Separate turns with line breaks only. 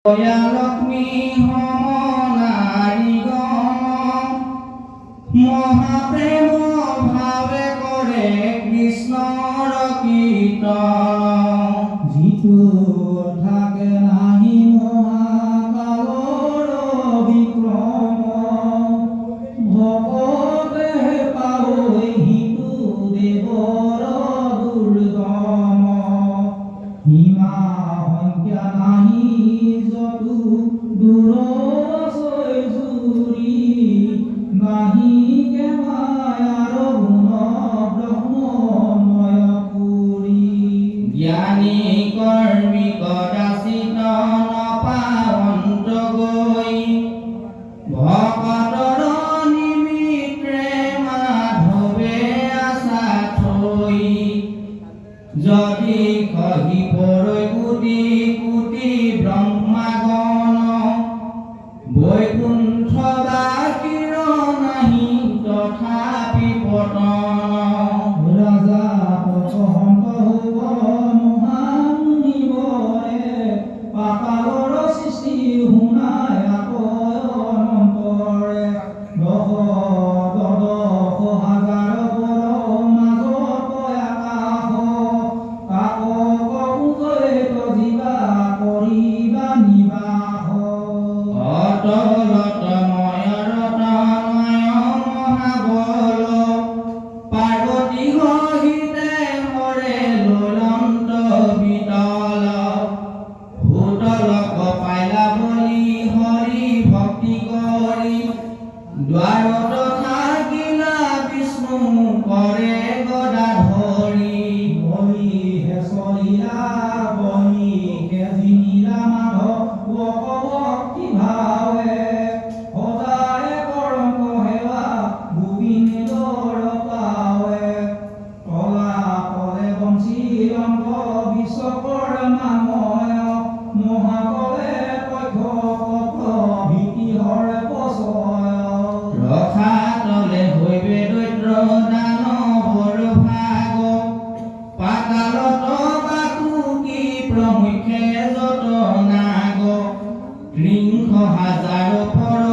লক্ষ্মী সম নাৰীগণ মহাপ্ৰেম ভাৱে কৰে কৃষ্ণৰ কীৰ্তন।
যিটো থাকে নাহি মহাকালৰ বিক্ৰম, ভকতে পাৱৈ সিটো দেৱৰ দুৰ্গম। সীমা সংখ্যা নাহি যতো দূৰ আছৈ জুৰি, নাহিকে মায়াৰ গুণ ব্ৰহ্মময় পুৰী।
জ্ঞানী কৰ্মী কদাচিত নপাৱন্ত গৈ, ভকতৰ নিমিত্তে মাধৱে আছা থৈ। যদি খহি পৰৈ কোটি কোটি ব্ৰহ্মাগণ, বৈকুণ্ঠ বাসীৰ নাহি তথাপি পতন।
ৰাজা সন্ত হুব মহামুনিবৰে, পাতালৰ সৃষ্টি শুনাই অনন্তৰে। দশ দ্বাদশ হাজাৰ পৰ মাজত আকাশ, তাক পূজৈত যিবা কৰিবা নিবাস।
অতলত ময়ূৰ তনয় মহাবল, পাৰ্বতী সহিতে হৰে লৈলন্ত বিতল। ভূতলক পাইলা বলি হৰি ভক্তি কৰি, দ্বাৰত থাকিলা বিষ্ণু কৰে গদা ধৰি।
বলিহে চলিলা বলিহে জিনিলা মাধৱক ভক্তি ভাৱে, সদায় কৰন্ত সেৱা গোবিন্দৰ পাৱে। তলাতলে বঞ্চিলন্ত বিশ্বকৰ্মাময়, মহাতলে তক্ষক প্ৰভৃতি সৰ্পচয়।
ৰসাতলে হৈবে দৈত্য দানৱৰ ভাগ, পাতালত বাসুকী প্ৰমুখ্যে যত নাগ। 30 হাজাৰ পৰ